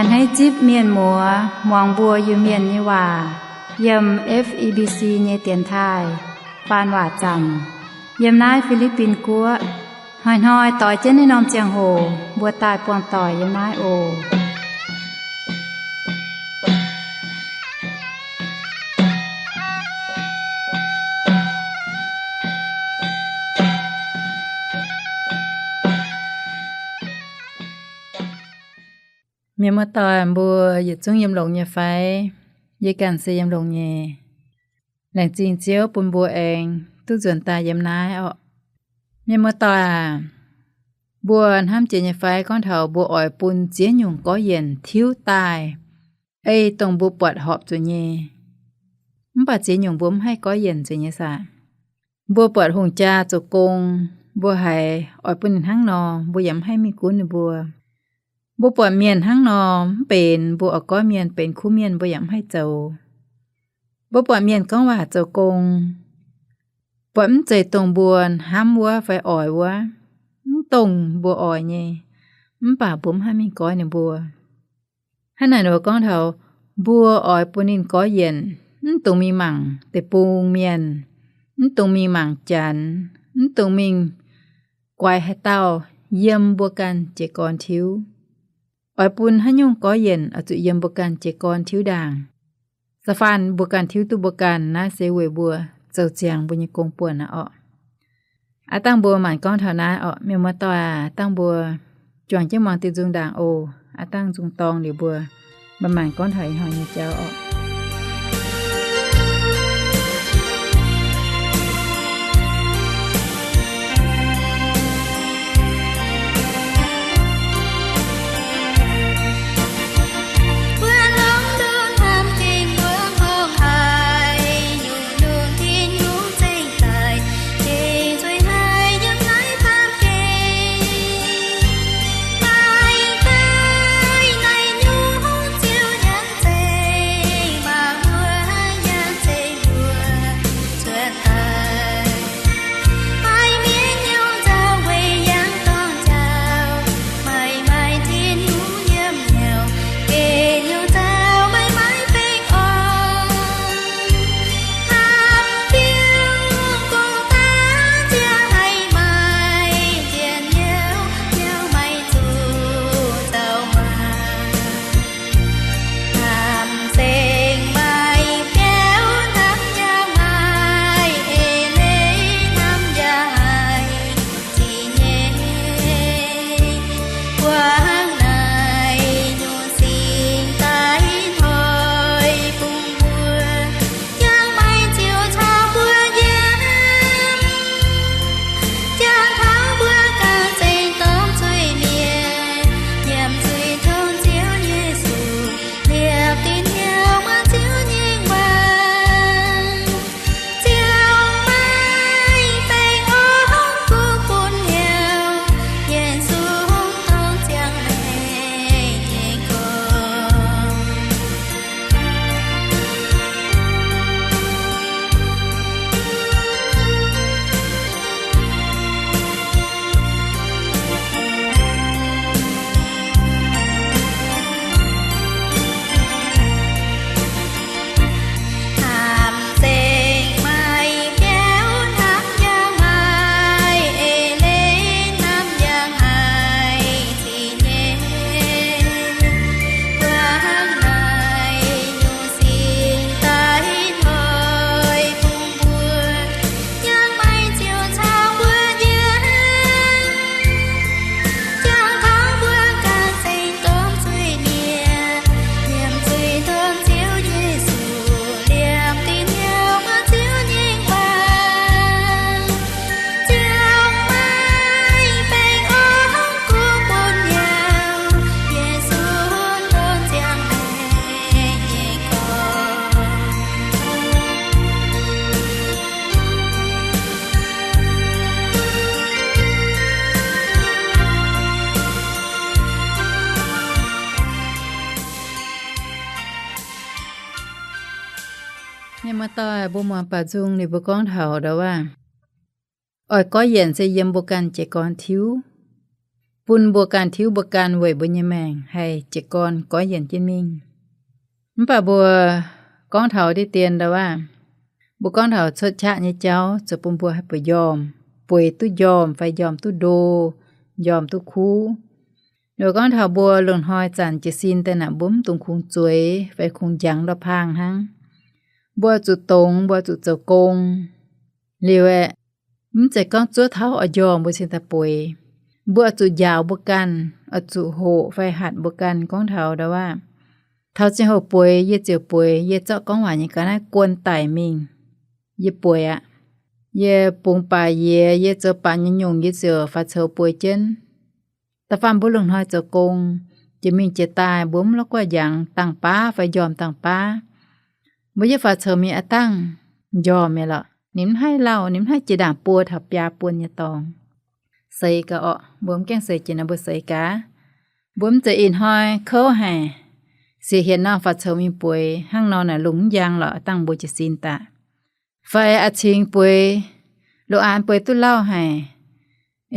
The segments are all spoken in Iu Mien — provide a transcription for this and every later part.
Hneiv zipv mienh muoz muangx mbuo Iu-Mienh nyei waac yiem F E B C nyei dienx taaih faan waac zaamc yiem naaiv Fi^li^bin Guoqv. Hnoi-hnoi doix jienv naaiv norm ziangh hoc mbuo daaih buangh doic yiem naaiv oc. Mienh muoz-doic, mbuo yietc zungv yiem longx nyei fai? Yie ganh se yiem longx nyei. Laengz zingh Ziouv bun mbuo aengx duqv nzuonx daaih yiem naaiv orqc. Mienh muoz-doic aac, mbuo hnamv jiex nyei fai gorngv taux mbuo oix bun ziex nyungc gorqv-yienc tiuv daaih, ei dongh mbuo buatc horpc zuqc nyei, mv baac ziex nyungc mbuo mv haih gorqv-yienc zuqc nyei saah? Mbuo buatc hungh jaa zoux gong, mbuo haiz oix bun ninh hnangv nor, mbuo yaac mv haih mingh gunv ninh mbuo. Mbuo buatc mienh hnangv nor mv benx, mbuo oix gorngv mienh benx kuv mienh, mbuo yaac mv haih zoux. Mbuo buatc mienh gorngv waac zoux gong, buatc mv zeiz dongh mbuo hnamv wuov fai oix wuov, mv dongh mbuo oix nyei, mv baac mbuo mv haih mingh goiv ninh mbuo. Hnangv naaic nor gorngv taux mbuo oix bun ninh gorqv-yienc, mv dungx mingh mangc deic-bung mienh, mv dungx mingh mangc Janx, mv dungx mingh guaix haaix dauh, yiem mbuo ganh jiez gorn tiuv. Oix bun haaix nyungc gorqv-yienc oix zuqc yiem mbuo ganh jiez gorn tiuv ndaangc. Da'faanh mbuo ganh tiuv duqv mbuo ganh, naaiv se weic mbuo zoux ziangx mbuo nyei gong-buonc aqv orqc. Aav dangh mbuo maanc gorngv taux naaiv orqc. Mienh muoz-doic aac, dangh mbuo juangc jienv muangx diuh nzung ndaangc oc. Aav dangh nzung dorng liuz mbuo maanc maanc gorngv taux ih hnoi nyei jauv orqc. Mienh muoz-doic, mbuo muangx baaux nzung liuz mbuo gorngv taux ndau wuov, oix gorqv-yienc se yiem mbuo ganh jiez gorn tiuv. bun mbuo ganh tiuv mbuo ganh weic mbuo nyei maengc haih jiez gorn goiv yienc jienv mingh. Mv baac mbuo gorngv taux diqv dien ndau waac, mbuo gorngv taux cuotv qaqv nyei jauv zoux bun mbuo haih bueix njormh, bueix duqv njormh fai njormh duqv ndo, njormh duqv kuv. Ninh gorngv taux mbuo loz-hnoi zanc jiez sin daaih naaic, mbuo mv dungx kungx zueiz fai kungx njangx ndau-paang hnangv. Mbuo zuqc dongz, mbuo zuqc zoux gong. Liuz aeqv, mv zeiz gorngv zuov taux oix njormh mbuo cingx daaih bueix. Mbuo zuqc njaaux mbuo ganh, oix zuqc hoqc fai hatc mbuo ganh gorngv taux ndau waac, taux ziangh hoc bueix yie ziouc bueix, yie zorqv gorngv waac nyei ga'naaiv guon daic mingh, yie bueix aqv. Yie bungx baac yiez, yie zoux baac nyei nyungc, yie ziouc faaux coux bueix jienv. Da'faanh mbuo lungh hnoi zoux gong, jiex mingh jiex daaih mbuo mv lorz guaih njangx dangh baav fai njormh dangh baav. Mbuo yietv faaux coux mingh a'dangh njormh mi'aqv lorqc. Ninh mv haih lauh, ninh mv haih jiex ndaangc buo taux biaa buon nyei dorngx. Seix gaax orqc, mbuo mv gaengh seix jiex nor mbuo seix gaax. Mbuo mv zeiz ih hnoi kouv haic, sieqv hienx norm faaux coux mingh bueix hnangv nor naaic lungh mv njang lorqc, dangh mbuo jiez sin daaih. Fai a'cingx bueix, loz-aanx bueix duqv lauh haic,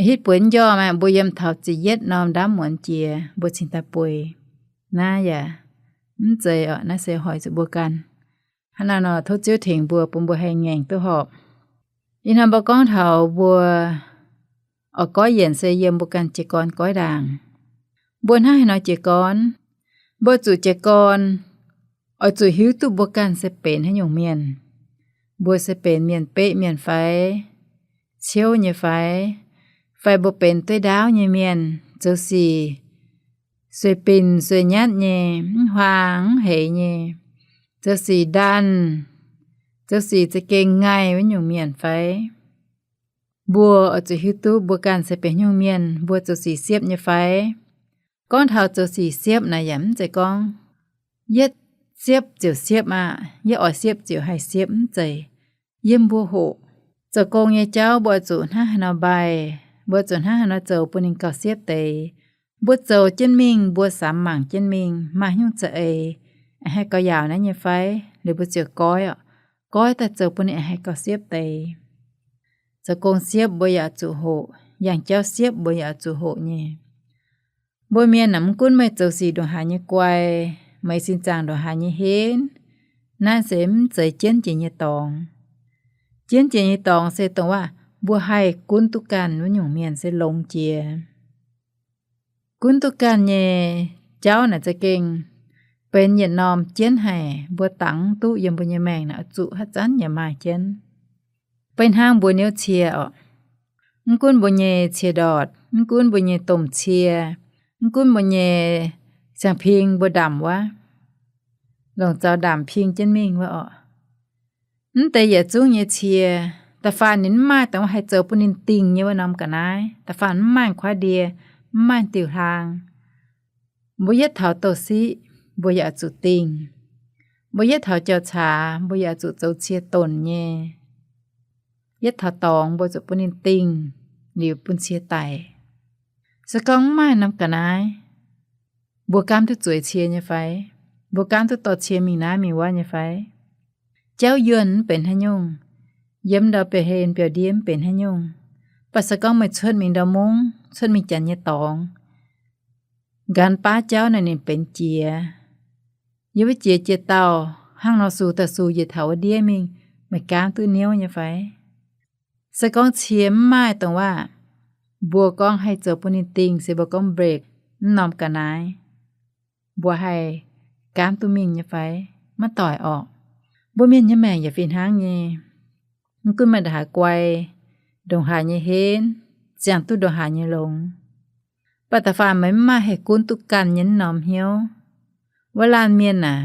hitv bueix njormh aqv, mbuo yiem taux ziepc yietv norm ndaamv muonz jiex mbuo cingx daaih bueix. Naaiv yaac mv zeiz orqc, naaiv se hoic zuqc mbuo ganh. Hnangv naaiv nor tov Ziouv tengx mbuo, bun mbuo haih ngaengc duqv horpc. Ih hnoi mbuo gorngv taux mbuo oix goiv yienc se yiem mbuo ganh jiez gorn goiv ndaangc. Mbuo hnangv haaix nor jiez gorn? Mbuo zuqc jiez gorn oix zuqc hiuv duqv mbuo ganh se benx haaix nyungc mienh. Mbuo se benx mienh beqv mienh fai, ciouv nyei fai, fai mbuo benx dueiv ndaauv nyei mienh, zoux sic sueih binc sueih nyatv nyei, mv huaang mv heix nyei, zoux sic ndaanh, zoux sic za'gengh ngaih wuov nyungc mienh fai. Mbuo oix zuqc hiuv duqv mbuo ganh se benx haaix nyungc mienh, mbuo zoux sic siepv nyei fai. Gorngv taux zoux sic siepv naaic yaac mv zeiz gorngv yietv siepv ziouc siepv aqv, yietv oix siepv ziouc haih siepv, mv zeiz. Yiem mbuo hoqc, zoux gong nyei jauv mbuo oix zuqc hnangv haaix nor mbaih, mbuo zuqc hnangv haaix nor zoux bun ninh gauh siepv deix. Mbuo zoux jienv mingh, mbuo samx mangc jienv mingh, maaih haaix nyungc za'eix haih gauh yaauc naaiv nyei fai, liuz mbuo ziouc goiv oc. Goiv daaih zoux bun ninh haih gauh siepv deix. Zoux gong siepv mbuo yaac zuqc hoqc, yangh jauv siepv mbuo yaac zuqc hoqc nyei. Mbuo mienh aah, mv gunv meih zoux sic ndongc haaix nyei guai, meih sin zaangc ndongc haaix nyei henv, naaiv se mv zeiz jienv jiex nyei dorngx. Jienv jiex nyei dorngx se dongh waac mbuo haih gunv duqv ganh wuov nyungc mienh se longx jiex. Gunv duqv ganh nyei jauv naaic za'gengh benx yietc norm jienv haic, mbuo dangx duqv yiem mbuo nyei maengc naaic oix zuqc haaix zanc yaac maaih jienv. Beiv hnangv mbuo niouv cie oc. Mv gunv mbuo nyei cie ndortc, mv gunv mbuo nyei domh cie, mv gunv mbuo nyei siang-ping mbuo ndamc wuov, longc zaux ndamc ping jienv mingh wuov oc. Mv deix yietc zungv nyei cie, da'faanh ninh mv maaih dongh haih zoux bun ninh dingh nyei wuov norm ga'naaiv, da'faanh mv maaih kuaaiv ndie, mv maaih diuh hlaang. Mbuo yietv taux douh siqv, mbuo yaac zuqc dingh. Mbuo yietv taux jauv-caax, mbuo yaac zuqc zoux cie donc nyei. Yietv taux dorngx mbuo zuqc bun ninh dingh liuz bun cie daic. Se gorngv mv maaih norm ga'naaiv, mbuo gaamv duqv zueiz cie nyei fai? Mbuo gaamv duqv dorh cie mingh naaiv mingh wuov nyei fai? Jauv yuonh mv benx haaix nyungc, yiem ndau biauv-hlen biauv-ndiev mv benx haaix nyungc, mv baac se gorngv meih cuotv mingh ndau mungv, cuotv mingh janx nyei dorngx, nqanx baav jauv naaic ninh benx jiex. Yiem wuov jiex jiex dauh hnangv nor sux daaih sux njiec taux wuov ndiev mingh, meih gaamv duqv niouv nyei fai? Se gorngv cie mv maaih dongh waac mbuo gorngv haih zoux bun ninh dingh, se mbuo gorngv brake mv norm ga'naaiv, mbuo haih gaamv duqv mingh nyei fai? Maiv doic orqc. Mbuo mienh nyei maengc yaac fih hnangv nyei. Mv gunv meih ndongc haaix guai, ndongc haaix nyei henv, ziangh duqv ndongc haaix nyei longx, mv baac da'faanh meih mv maaih haih gunv duqv ganh nyei wuov norm hnyouv, wuov laanh mienh aah,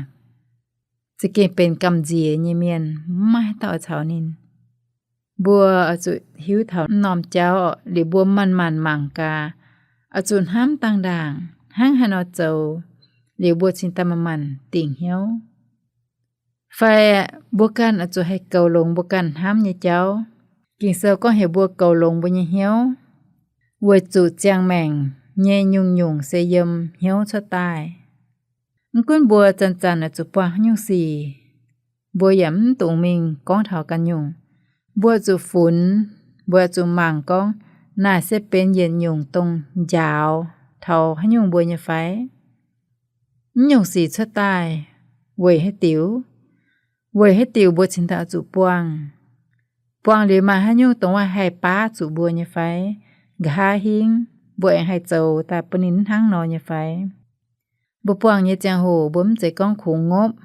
za'gengh benx gamh nziex nyei mienh, mv maaih haaix dauh oix caux ninh. Mbuo oix zuqc hiuv taux wuov norm jauv oc, liuz mbuo manc-manc mangc gaax, oix zuqc hnamv dangh ndaangc hnangv haaix nor zoux, liuz mbuo cingx daaih manc-manc dingc hnyouv. Fai mbuo ganh oix zuqc haih goux longx mbuo ganh hnamv nyei jauv. Ging-Sou gorngv heuc mbuo goux longx mbuo nyei hnyouv, weic zuqc ziangh maengc nyei nyungc-nyungc se yiem hnyouv cuotv daaih. Mv gunv mbuo zanc-zanc oix zuqc buangh haaix nyungc sic, mbuo yaac mv dungx mingh gorngv taux ganh nyungc. Mbuo zuqc funx, mbuo zuqc mangc gorngv Naaic se benx yietc nyungc dongh njaaux taux haaix nyungc mbuo nyei fai? Mv nyungc sic cuotv daaih weic haaix diuc? Weic haaix diuc mbuo cingx daaih zuqc buangh? Buangh liuz maaih haaix nyungc dongh wuov haih baav zuqc mbuo nyei fai? Nqa'haav hingv mbuo aengx haih zoux daaih bun ninh hnangv nor nyei fai? Mbuo buangh nyei ziangh hoc mbuo mv zeiz gorngv kungx ngopv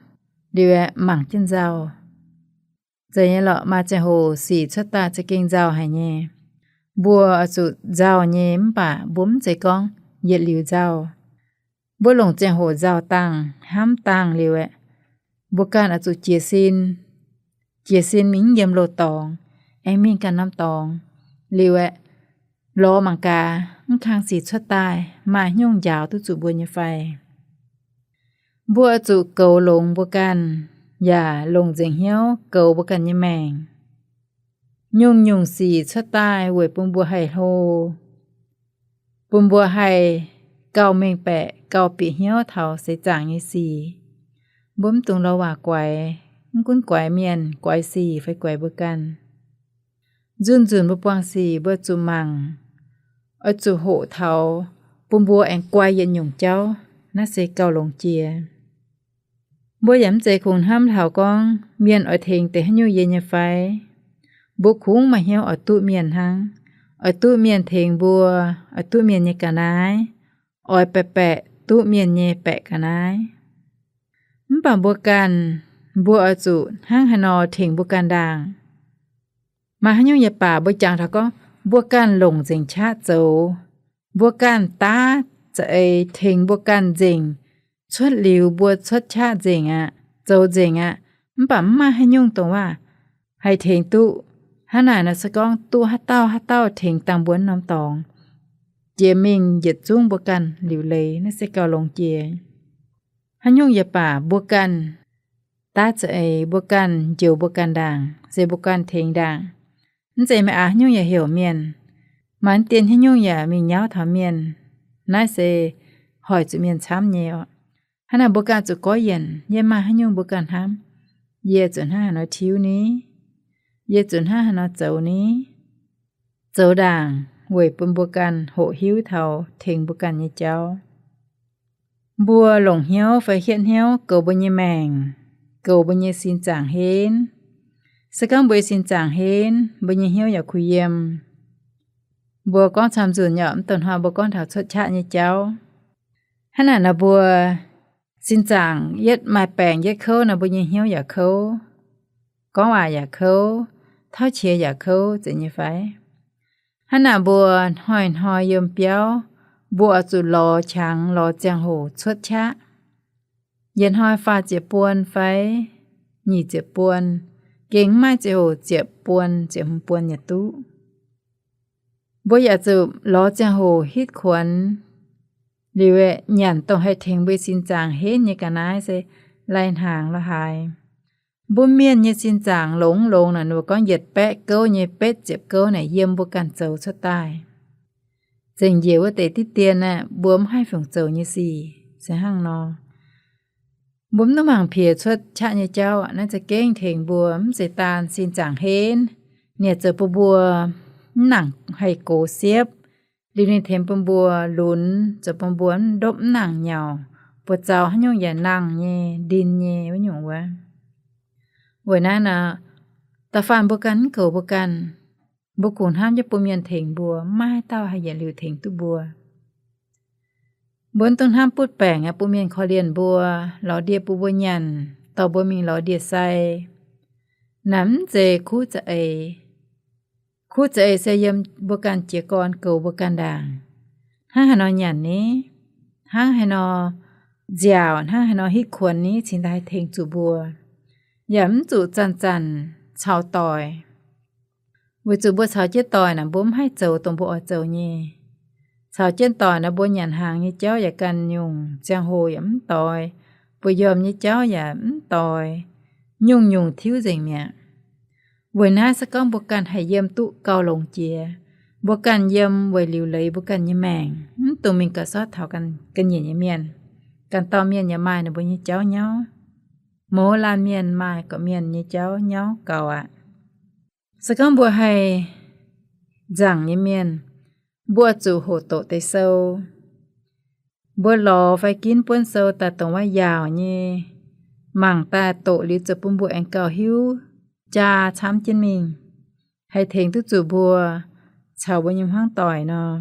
liuz aeqv, mangc jienv nzauh. Zeiz nyei lorqc, maaih ziangh hoc sic cuotv daaih za'gengh nzauh haic nyei. Mbuo oix zuqc nzauh nyei, mv baac mbuo mv zeiz gorngv yietc liuz nzauh. Mbuo longc ziangh hoc nzauh dangh, hnamv dangh liuz aeqv, mbuo ganh oix zuqc jiez sin. Jiez sin mingh yiem loz-dorngx, aengx mingh ganh norm dorngx liuz aeqv, lorz mangc gaax mv kang sic cuotv daaih maaih haaix nyungc njaaux duqv zuqc mbuo nyei fai. Mbuo oix zuqc goux longx mbuo ganh, yaac longc nzengc hnyouv goux mbuo ganh nyei maengc. Nyungc-nyungc sic cuotv daaih weic bun mbuo haih hlo, bun mbuo haih gauh mengh baeqc, gauh bieqc hnyouv taux seix zaangc nyei sic. Mbuo mv dungx lorz waac guaix, mv gunv guaix mienh, guaix sic fai guaix mbuo ganh. Nzunc-nzunc mbuo buangh sic mbuo zuqc mangc, oix zuqc hoqc taux bun mbuo aengx guai yietc nyungc jauv. Naaiv se gauh longx jiex. Mbuo yaac mv zeiz kungx hnamv taux gorngv mienh oix tengx deix haaix nyungc yie nyei fai? Mbuo kungx maaih hnyouv oix duqv mienh hnangv. Oix duqv mienh tengx mbuo, oix duqv mienh nyei ga'naaiv, oix baeqc baeqc duqv mienh nyei baeqc ga'naaiv. Mv baac mbuo ganh, mbuo oix zuqc hnangv haaix nor tengx mbuo ganh ndaangc? Maaih haaix nyungc yaac baac mbuo jangx taux gorngv mbuo ganh longc nzengc qaqv zoux, mbuo ganh daav za'eix tengx mbuo ganh nzengc, cuotv liuz mbuo cuotv qaqv nzengc aqv, zoux nzengc aqv. Mv baac mv maaih haaix nyungc dongh waac haih tengx duqv. Hnangv naaic nor se gorngv duqv haaix dauh haaix dauh tengx dangh mbuo norm dorngx, jiex mingh yietc zungv mbuo ganh liuc leiz, naaiv se gauh longx jiex. Haaix nyungc yaac baac mbuo ganh daav za'eix, mbuo ganh njoux mbuo ganh ndaangc, se mbuo ganh tengx ndaangc. Mv zeiz meih aax haaix nyungc yaac heuc mienh, maaih dien haaix nyungc yaac mingh nyauv taux mienh. Naaiv se hoic zuqc mienh camv nyei oc. Hnangv naaic mbuo ganh zuqc gorngv yienc, yie maaih haaix nyungc mbuo ganh hnamv, yie zuqc hnangv haaix nor tiuv ni? Yie zuqc hnangv haaix nor zoux ni? Zoux ndaangc weic bun mbuo ganh hoqc hiuv taux tengx mbuo ganh nyei jauv. Mbuo longc hnyouv fai hietv hnyouv goux mbuo nyei maengc, goux mbuo nyei sin zaangc henv. Se gorngv mbuo nyei sin zaangc henv, mbuo nyei hnyouv yaac kuh yiem. Mbuo gorngv camv nzunc nyei, mv dongh hnoi mbuo gorngv taux cuotv qaqv nyei jauv. Hnangv naaic nor mbuo sin zaangc yietv maaih baengc yietv kouv nor, mbuo nyei hnyouv yaac kouv, gorngv waac yaac kouv, tauv qiex yaac kouv, zeiz nyei fai? Hnangv naaic mbuo hnoi-hnoi yiem biauv, mbuo oix zuqc lorz qangx lorz ziangh hoc cuotv qaqv. Yietc hnoi faah ziepc buon fai nyic ziepc buon, gengh maiv ziangh hoc ziepc buon ziepc hmz buon yaac duqv. Mbuo yaac zuqc lorz ziangh hoc hitv kuonx liuz nyanc dongh haih tengx mbuo sin zaangc henv nyei ga'naaiv se lai-hnaangx la'haaix. Mbuo mienh nyei sin zaangc longx-longx naaic, ninh mbuo gorngv yietc baeqv gouv nyei betv ziepc gouv naaic yiem mbuo ganh zoux cuotv daaih. Zengc njiec wuov deix diqv dien aeqv, mbuo mv haih fungc zoux nyei sic se hnangv nor. Mbuo mv duqv mangc piex cuotv qaqv nyei jauv aqv. Naaiv za'gengh tengx mbuo mv zeiz daan sin zaangc henv, ninh yaac zoux bun mbuo mv nangc haih gox siepv. Liuz ninh tengx bun mbuo lunx, zoux bun mbuo mv ndopv mv nangc nyauc, buoz-zaux haaix nyungc yaac nangh nyei, ndin nyei wuov nyungc wuov. Weic naaiv nor, da'faanh mbuo ganh mv goux mbuo ganh, mbuo kungx hnamv jienv bun mienh tengx mbuo, mv maaih haaix dauh haih yietc liuz tengx duqv mbuo. Mbuo mv dungx hnamv butv baengc aqv, bun mienh korv-lienh mbuo, lorz ndie bun mbuo nyanc, dorh mbuo mingh lorz ndie-sai. Naaiv mv zeiz kuv za'eix. Kuv za'eix se yiem mbuo ganh jiez gorn goux mbuo ganh ndaangc. Hnangv haaix nor nyanc ni? Hnangv haaix nor nziaauc? Hnangv haaix nor hitv kuonx ni cingx daaih haih tengx zuqc mbuo? Yaac mv zuqc zanc-zanc caux doic. Weic zuqc mbuo caux jienv doic naaic, mbuo mv haih zoux dongh mbuo oix zoux nyei. Caux jienv doic naaic, mbuo nyanc hnaangx nyei jauv yaac ganh nyungc, ziangh hoc yaac mv doix, mbuo yiem nyei jauv yaac mv doix, nyungc-nyungc tiuv nzengc mi'aqv. Weic naaiv se gorngv mbuo ganh haih yiem duqv gauh longx jiex, mbuo ganh yiem weic liuc leiz mbuo ganh nyei maengc, mv dungx mingh gauh sortv taux ga'nyiec nyei mienh. Ganh dauh mienh yaac maaih ninh mbuo nyei jauv nyauv. Mouz laanh mienh maaih gorqv-mienh nyei jauv nyauv gaux aqv. Se gorngv mbuo haih nzaangc nyei mienh, Mbuo zuqc hoqc doqc deix sou. Mbuo lorz fai ginv buonv sou daaih dongh wuov yaauc nyei, mangc daaih doqc liuz zoux bun mbuo aengx gauh hiuv jaa camv jienv mingh, haih tengx duqv zuqc mbuo caux mbuo nyei hmuangv doic nor.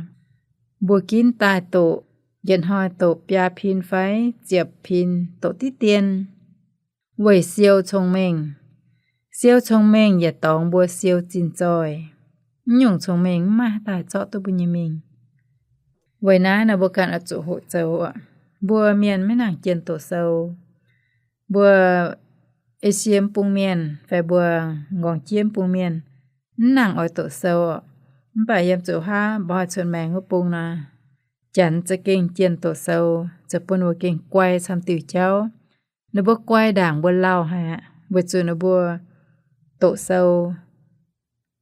Mbuo ginv daaih doqc, yietc hnoi doqc biaa pin fai ziepc pin, doqc diqv dien, weic siou cong-mengh. Siou cong-mengh yaac dorngx mbuo siou zinh zoih. Mv nyungc cong-mengh mv maaih haaix daaih zorqv duqv mbuo nyei mingh. Weic naaiv nor mbuo ganh oix zuqc hoqc zoux. Mbuo mienh maiv nangc jienh doqc sou. Mbuo Esie mv bung mienh fai mbuo nqorngv jieqv mv bung mienh mv nangc oix doqc sou. Mv baac yiem zuqc haav mba'hnoi cuotv maengx wuov bung nor, janx za'gengh jienh doqc sou, zoux bun mbuo gengh guai camv diuh jauv. Ninh mbuo guai ndaangc mbuo lauh haic aqv, weic zuqc ninh mbuo doqc sou.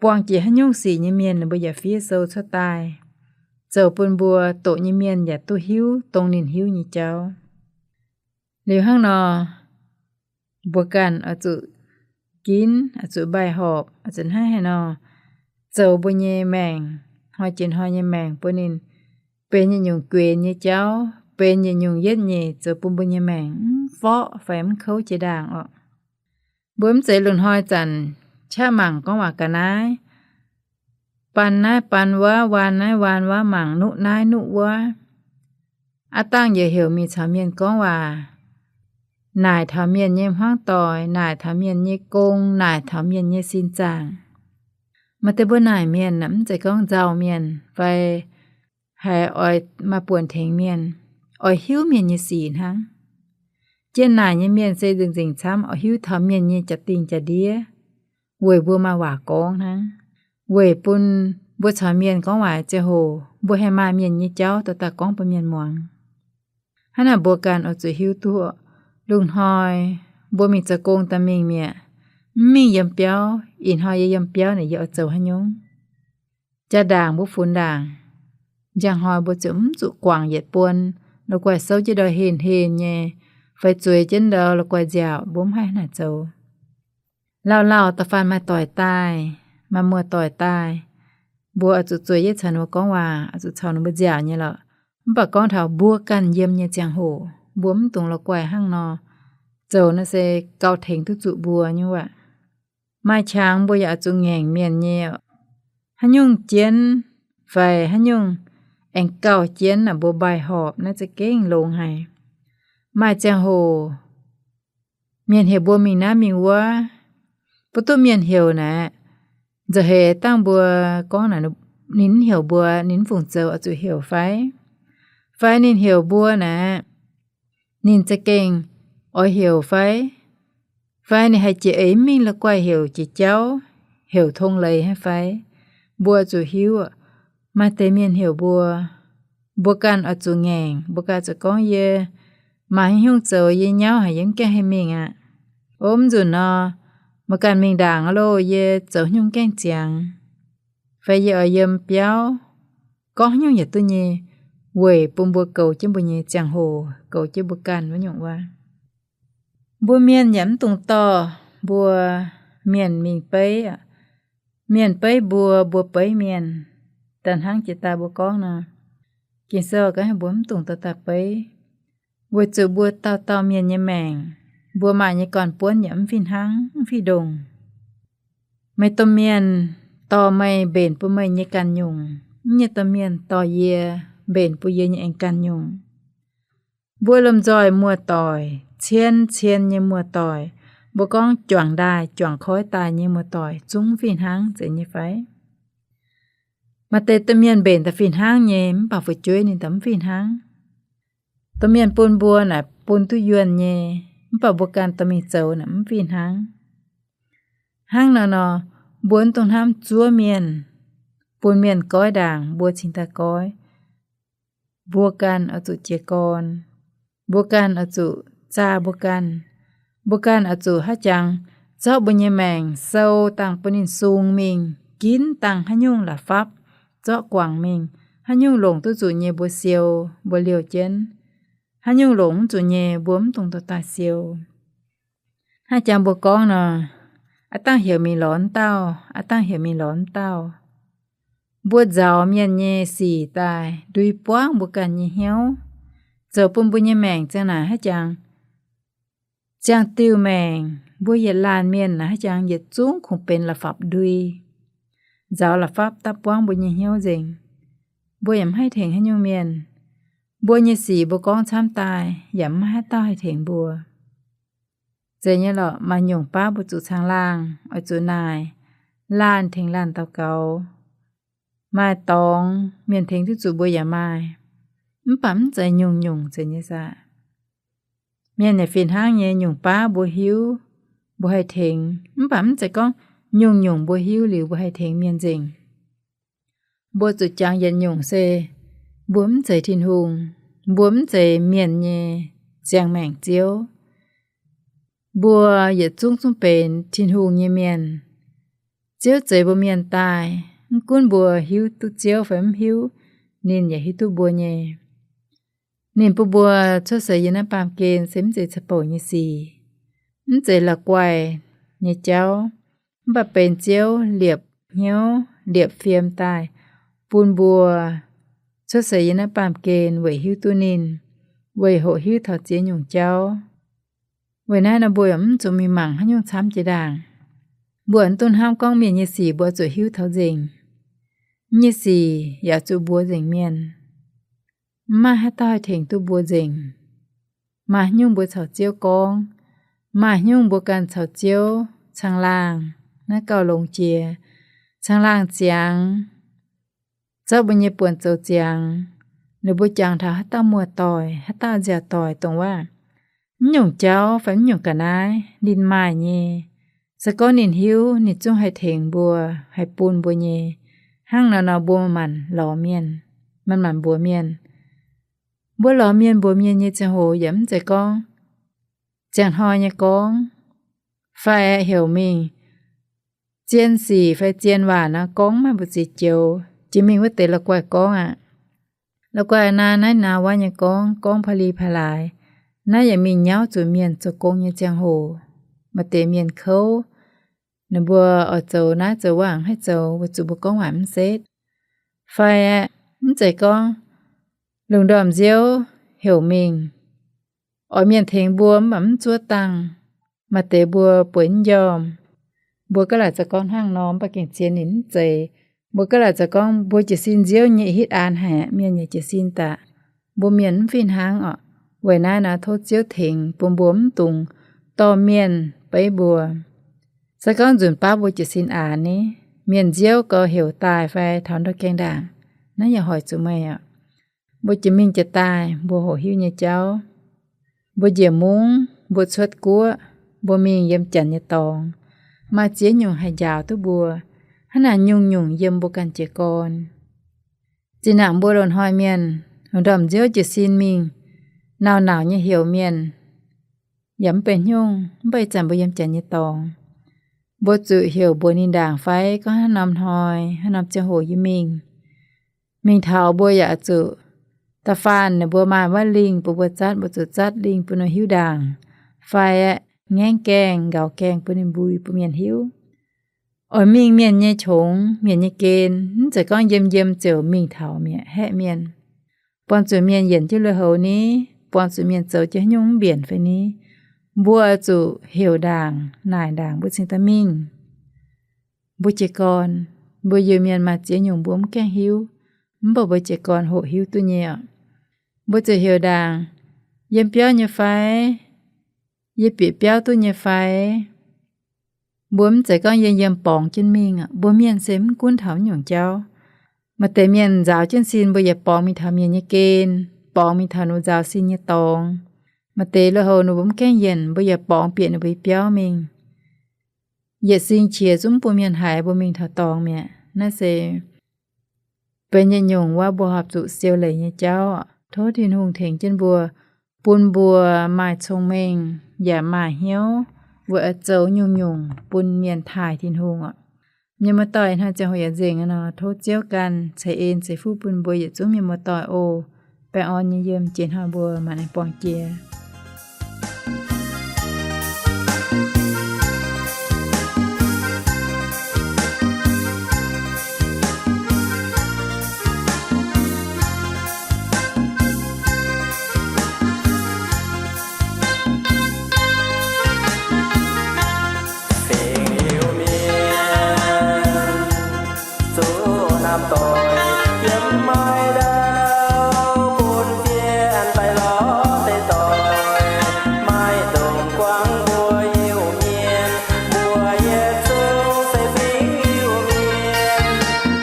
Buangh jiex haaix nyungc sic nyei mienh ninh mbuo yaac fiev sou cuotv daaih, zoux bun mbuo doqc nyei mienh yaac duqv hiuv dongh ninh hiuv nyei jauv. Liuz hnangv nor, mbuo ganh oix zuqc ginv, oix zuqc mbaih horpc, oix zuqc hnangv haaix nor zoux mbuo nyei maengc, hnoi jiex hnoi nyei maengc bun ninh benx yietc nyungc guenx nyei jauv, benx yietc nyungc yietv nyeic zoux bun mbuo nyei maengc mv forqv fai mv kouv jiex ndaangc oc. Mbuo mv zeiz lungh hnoi zanc qaqv mangc gorngv waac ga'naaiv, baan naaiv baan wuov, waan naaiv waan wuov, mangc nuqv naaiv nuqv wuov. Aav dangh yaac heuc mingh caux mienh gorngv waac, naaic taux mienh nyei hmuangv doic, naaic taux mienh nyei gong, naaic taux mienh nyei sin zaangc. Maaih deix mbuo naaic mienh mv zeiz gorngv nzauh mienh fai haiz oix maaih buonc tengx mienh, oix hiuv mienh nyei sic hnangv. Jienh naaic nyei mienh se nzengc-nzengc camv oix hiuv taux mienh nyei jaa-dingh jaa-ndiev, weic mbuo maaih waac gorngv hnangv, weic bun mbuo caux mienh gorngv waac ziangh hoc mbuo haih maaih mienh nyei jauv dorh daaih gorngv bun mienh muangx. Hnangv naaic mbuo ganh oix zuqc hiuv duqv, lungh hnoi mbuo mingh zoux gong daaih mingh mi'aqv, mv mingh yiem biauv, ih hnoi yie yiem biauv naaic yie oix zoux haaix nyungc. Jaa-ndaangc mbuo funx ndaangc, njang hnoi mbuo ziouc mv zuqc guangc yietc buon, la'guaih souv jienv ndau henh-henh nyei, fai zueiz jienv ndau la'guaih nziaauc, mbuo mv haih naaic zoux. Lauh lauh da'faanh maaih doic daaih, maaih muoz-doic daaih, mbuo oix zuqc zueiz jienv caux ninh mbuo gorngv waac, oix zuqc caux ninh mbuo nziaauc nyei lorqc. Mv baac gorngv taux mbuo ganh yiem nyei ziangh hoc, mbuo mv dungx la'guaih hnangv nor zoux nor se gauh tengx duqv zuqc mbuo nyei waac. Maaih qangx mbuo yaac oix zuqc ngaengc mienh nyei. Haaix nyungc jienv fai haaix nyungc aengx gauh jienv naaic mbuo mbaih horpc naaiv za'gengh longx haic. Maaih ziangh hoc mienh heuc mbuo mingh naaiv mingh wuov, mbuo duqv mienh heuc naaic, nzauh heix dangh mbuo gorngv naaic, ninh mv heuc mbuo, ninh mv fungc zoux oix zuqc heuc fai? Fai ninh heuc mbuo naaic, ninh za'gengh oix heuc fai? Fai ninh haih jiex eix mv mingh la'guaih heuc jiex jauv, heuc tong leiz haic fai? Mbuo zuqc hiuv, maaih deix mienh heuc mbuo, mbuo ganh oix zuqc ngaengc, mbuo ganh zuqc gorngv, yie mangc haaix nyungc zoux, yie nyauv haic, yie mv gaengh haih mingh aqv. Ov, mv nzunc nor, meih ganh mingh ndaangc aqv loh, yie zoux haaix nyungc gaengh ziangx. Fai yie oix yiem biauv, gorngv haaix nyungc yaac duqv nyei, weic bun mbuo goux jienv mbuo nyei ziangh hoc, goux jienv mbuo ganh wuov nyungc wuov. Mbuo mienh yaac mv dungx dorh mbuo mienh mingh beiv aqv. Mienh beiv mbuo, mbuo beiv mienh. Daaih hnangv jiex daaih mbuo gorngv nor, Ging-Sou gorngv mbuo mv dungx dorh daaih beiv, weic zuqc mbuo dauh dauh mienh nyei maengc, mbuo maaih nyei gorn-buonv yaac mv fih hnangv, mv fih ndongc. Meih domh mienh dorh meih mbenc bun meih nyei ganh nyungc, mv nyei domh mienh dorh yie mbenc bun yie nyei aengx ganh nyungc. Mbuo lomh nzoih muoz-doic, cien cien nyei muoz-doic, mbuo gorngv juangc ndaaih juangc koiv daaih nyei muoz-doic zungv mv fih hnangv, zeiz nyei fai? Maaih deix domh mienh mbenc daaih fih hnangv nyei, mv baac fu'jueiv ninh daaih mv fih hnangv. Domh mienh bun mbuo naaic bun duqv yuonh nyei, mv baac mbuo ganh dorh mingh zoux naaic mv fih hnangv. Hnangv naaiv nor, mbuo mv dungx hnamv zuov mienh, bun mienh goiv ndaangc mbuo cingx daaih goiv. Mbuo ganh oix zuqc jiez gorn. Mbuo ganh oix zuqc zaah mbuo ganh. Mbuo ganh oix zuqc haaix jangx zorqv mbuo nyei maengc sou dangh bun ninh sung mingh, ginv dangh haaix nyungc la'fapv zorqv guangc mingh. Haaix nyungc longc duqv zuqc nyei mbuo siou, mbuo liouh jienv. Haaix nyungc longc mv zuqc nyei mbuo mv dungx dorh daaih siou. Haaix jangx mbuo gorngv nor, aav dangh heuc mingh lorz wuov dauh, aav dangh heuc mingh lorz wuov dauh. Mbuo nzaaux mienh nyei sic daaih ndui buangv mbuo ganh nyei hnyouv, zoux bun mbuo nyei maengc ziang naaic haiv jangx ziangh diuh maengc. Mbuo yietc laanh mienh naaic haiv jangx yietc zungv kungx benx la'fapc ndui, nzaaux la'fapc daaih buangv mbuo nyei hnyouv nzengc. Mbuo yaac mv haih tengx haaix nyungc mienh. Mbuo nyei sic mbuo gorngv camv daaih yaac mv maaih haaix dauh haih tengx mbuo. Zeiz nyei lorqc, maaih nyungc baav mbuo zuqc caangh laangh, oix zuqc naaic laanh tengx laanh daux gaux. Maaih dorngx mienh tengx duqv zuqc mbuo yaac maaih, mv baac mv zeiz nyungc-nyungc zeiz nyei saah. Mienh yaac fih hnangv nyei, nyungc baav mbuo hiuv, mbuo haih tengx, mv baac mv zeiz gorngv nyungc-nyungc mbuo hiuv liuz mbuo haih tengx mienh nzengc. Mbuo zuqc jangx yietc nyungc se mbuo mv zeiz Tin-Hungh, mbuo mv zeiz mienh nyei ziangh maengc Ziouv. Mbuo yietc zungv zungv benx Tin-Hungh nyei mienh. Ziouv zeix mbuo mienh daaih, mv gunv mbuo hiuv duqv Ziouv fai mv hiuv, ninh yaac hiuv duqv mbuo nyei. Ninh bun mbuo cuotv seix yiem naaiv baamh gen se mv zeiz ceix bouc nyei sic, mv zeiz la'guaih nyei jauv, mv baac benx Ziouv liepc hnyouv liepc fiem daaih bun mbuo cuotv seix yiem naaiv baamh gen weic hiuv duqv ninh, weic hoqc hiuv taux ziex nyungc jauv. Weic naaiv nor mbuo yaac mv zuqc mingh mangc haaix nyungc camv jiex ndaangc. Mbuo mv dungx hnamv gorngv mienh nyei sic mbuo zuqc hiuv taux nzengc. Mv nyei sic yaac zuqc mbuox nzengc mienh. Mv maaih haaix dauh haih tengx duqv mbuo nzengc. Maaih haaix nyungc mbuo caux Ziouv gorngv, maaih haaix nyungc mbuo ganh caux Ziouv caangh laangh, naaiv gauh longx jiex. Caangh laangh ziangx, zorqv mbuo nyei buonc zoux ziangx, ninh mbuo jangx taux haaix dauh muoz-doic, haaix dauh nziaauc doic dongh waac, mv nyungc jauv fai mv nyungc ga'naaiv ninh maaih nyei. Se gorngv ninh hiuv, ninh zungv haih tengx mbuo, haih bun mbuo nyei. Hnangv nor nor mbuo maanc lorz mienh, maanc maanc mbuox mienh. Mbuo lorz mienh mbuox mienh nyei ziangh hoc yaac mv zeiz gorngv ziangh hnoi nyei gorngv, fai heuc mingh zien sic fai zien waac nor gorngv maaih mbu'ziex joux, jiex mingh wuov deix la'guaih gorngv aqv. La'guaih naaiv naaiv naaiv wuov nyei gorngv, gorngv pa'li pa'laaix. Naaiv yaac mingh nyauv zuqc mienh zoux gong nyei ziangh hoc. Maaih deix mienh kouv, ninh mbuo oix zoux naaiv zoux wuov, mv haih zoux weic zuqc mbuo gorngv waac mv setv. Fai aeqv, mv zeiz gorngv lungh ndorm nziouv heuc mingh, oix mienh tengx mbuo mv baac mv zuov dangh. Maaih deix mbuo bueix mv njormh. Mbuo gaav laaic zoux gorngv hnangv nor, mv baac gengh zien ninh mv zeiz. Mbuo gaav laaic zoux gorngv mbuo jiez sin nziouv nyei hitv aan haic, mienh yaac jiez sin daaih. Mbuo mienh mv fih hnangv orqc. Weic naaiv nor tov Ziouv tengx bun mbuo mv dungx dorh mienh beiv mbuo. Se gorngv nzunc baav mbuo jiez sin aanx ni, mienh nziouv gauh heuc daaih fai taux ndortv gaengh ndaangc, naaiv yaac hoic zuqc meih orqc. Mbuo jiex mingh jiex daaih mbuo hoqc hiuv nyei jauv. Mbuo njiec mungv, mbuo cuotv guoqv, mbuo mingh yiem janx nyei dorngx, maaih ziex nyungc haih njaaux duqv mbuo. Hnangv naaic nyungc-nyungc yiem mbuo ganh jiez gorn. Zinh ndaangc mbuo loz-hnoi mienh, lungh ndorm nziouv jiez sin mingh nauc-nauc nyei heuc mienh, yaac mv benx haaix nyungc. Mv baac ih zanc mbuo yiem janx nyei dorngx, mbuo zuqc heuc mbuox ninh ndaangc fai gorngv haaix norm hnoi, haaix norm ziangh hoc yie mingh. Mingh taux mbuo yaac zuqc da'faanh ninh mbuo maaih wuov lingh bun mbuo zatv, mbuo zuqc zatv lingh bun ninh hiuv ndaangc, fai aeqv, ngaengv gaengh nqaux gaengh bun ninh mbui bun mienh hiuv. Oix mingh mienh nyei qongx, mienh nyei gen, mv zeiz gorngv yiem yiem ziouc mingh taux mi'aqv, haeqv mienh. Buangh zuqc mienh yienc jienv lui-houx ni, buangh zuqc mienh zoux jienv haaix nyungc mv mbienc fai ni, mbuo zuqc heuc ndaangc, naaic ndaangc mbuo cingx daaih mingh. Mbuo jiez gorn, mbuo Iu-Mienh maaih ziex nyungc mbuo mv gaengh hiuv, mv baac mbuo jiez gorn hoqc hiuv duqv nyei orqc. Mbuo zuqc heuc ndaangc, yiem biauv nyei fai, yie bieqc biauv duqv nyei fai. Mbuo mv zeiz gorngv yiem yiem borngz jienv mingh aqv. Mbuo mienh se mv gunv taux nyungc jauv. Maaih deix mienh nzaaux jienv sin mbuo yaac borngz mingh taux mienh nyei gen, borngz mingh taux ninh nzaaux sin nyei dorngx. Maaih deix lui-houx ninh mbuo mv gaengh yienc, mbuo yaac borngz bieqc ninh mbuo nyei biauv mingh. Yietc sing qiex zungv bun mienh haiz mbuo mingh taux dorngx mi'aqv. Naaiv se benx yietc nyungc wuov mbuo horpc zuqc siou leiz nyei jauv. Tov Tin-Hungh tengx jienv mbuo, bun mbuo maaih cong-mengh yaac maaih hnyouv weic oix zoux nyungc-nyungc bun mienh taaih Tin-Hungh orqc. Mienh muoz-doic, ih hnoi ziangh hoc yaac nzengc aqv nor, tov Ziouv ganh ceix en ceix fuqv bun mbuo yietc zungv mienh muoz-doic oc. Baengh orn nyei yiem jiex hnoi mbuo mangc aengx buangh jiex. Yiem maaih ndau bun fiev daaih lorz deix doic, maaih dongh guangc mbuo Iu-Mienh, mbuo yietc zungv se fingx Iu-Mienh.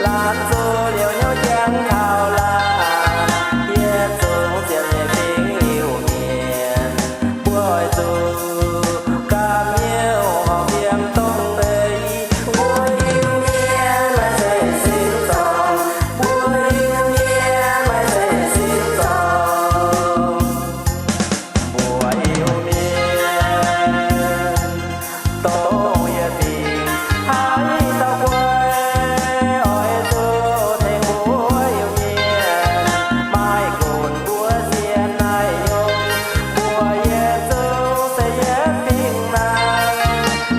Laanh zoux liuz hnyouv jangx taux laanh, yietc zungv ziepc nyeic fingx Iu-Mienh. Mbuo oix zuqc gapv hnyouv horpc fiem dongh ei, mbuo Iu-Mienh maaih zeiv sin zorngh, mbuo Iu-Mienh maaih zeiv sin zorngh. Mbuo Iu-Mienh dongh yietc fingx haaix dauh guai, oix zuqc tengx mbuo Iu-Mienh maaih gunv mbuo sienx naaiv nyungc. Mbuo yietc zungv se yietc fingx naaiv,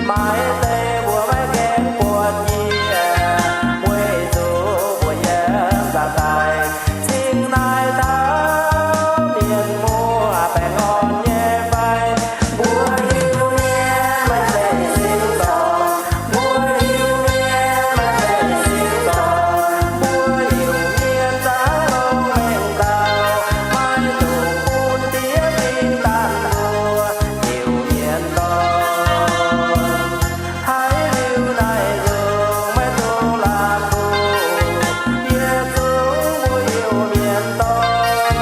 maaih deix mbuo maiv gaengh buatc njiec, weic zuqc mbuo yiem nzaangc daaih cingx naaiv taux mienh muoz baengh orn nyei fai? Mbuo Iu-Mienh maaih zeiv sin zorngh, mbuo Iu-Mienh maaih zeiv sin zorngh, mbuo Iu-Mienh zaangc longx mengh dauh, maiv dungx bun diev fingx daanh mbuo Iu-Mienh dorn. Haiz liuz naaiv nzungh maiv dungx la'kuqv, yietc zungv mbuo Iu-Mienh dorn,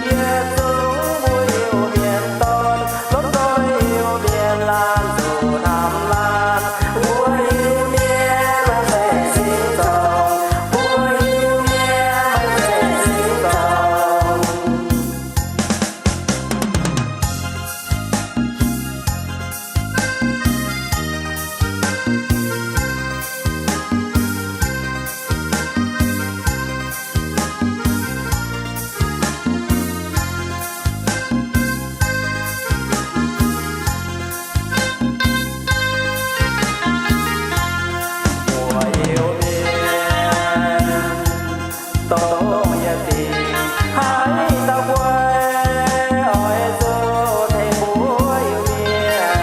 yietc zungv mbuo Iu-Mienh dorn, lomh nzoih Iu-Mienh laanh zuqc hnamv laanh. Mbuo Iu-Mienh maaih zeiv sin zorngh, mbuo Iu-Mienh maaih zeiv sin zorngh. Mbuo Iu-Mienh dongh yietc fingx haaix dauh guai, oix zuqc tengx mbuo Iu-Mienh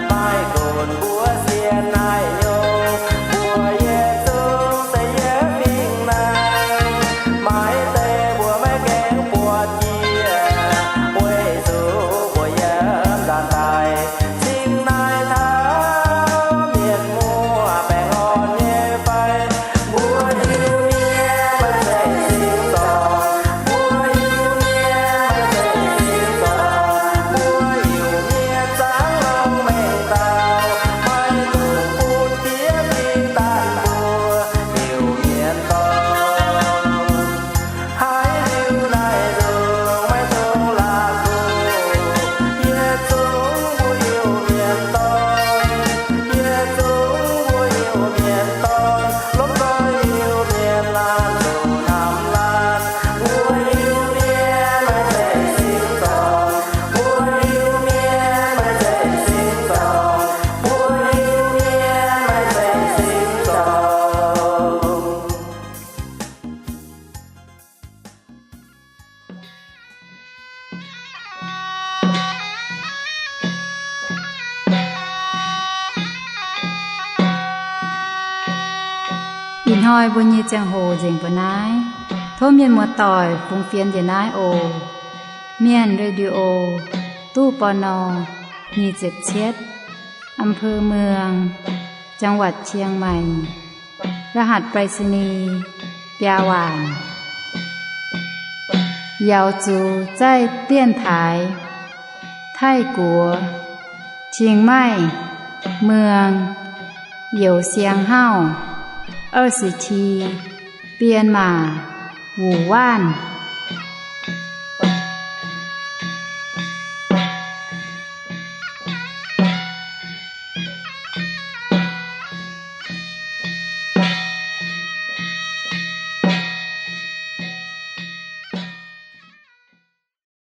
maaih gunv mbuo sienx naaiv nyungc. Mbuo yietc zungv se yietc fingx naaiv, maaih deix mbuo maiv gaengh buatc njiec, weic zuqc mbuo yiem nzaangc daaih cingx naaiv taux mienh muoz baengh orn nyei fai? Mbuo Iu-Mienh maaih zeiv sin zorngh, mbuo Iu-Mienh maaih zeiv sin zorngh, mbuo Iu-Mienh zaangc longx mengh dauh, maiv dungx bun diev fingx daanh mbuo Iu-Mienh dorn. Haiz liuz naaiv nzungh maiv dungx la'kuqv, yietc zungv mbuo Iu-Mienh dorn, yietc zungv mbuo Iu-Mienh dorn, lomh nzoih Iu-Mienh laanh zuqc hnamv laanh. Mbuo Iu-Mienh maaih zeiv sin zorngh, mbuo Iu-Mienh maaih zeiv sin zorngh, mbuo Iu-Mienh maaih zeiv sin zorngh. Ih hnoi mbuo nyei ziangh hoc nzengc mbuo naaiv. Tov mienh muoz-doic fungx fienx njiec naaiv oc. Mienh Radio, ตู้ ปณ. nyic ziepc cietv, อำเภอเมือง จังหวัดเชียงใหม่ รหัสไปรษณีย์ biaa waanc. Yaux zuqc zaih dienx taaix Taiv-Guoqv, Chiang Mai, Muang, Youc Siang Hauv, 二十七, Bienh Maac, Wuc Waanv.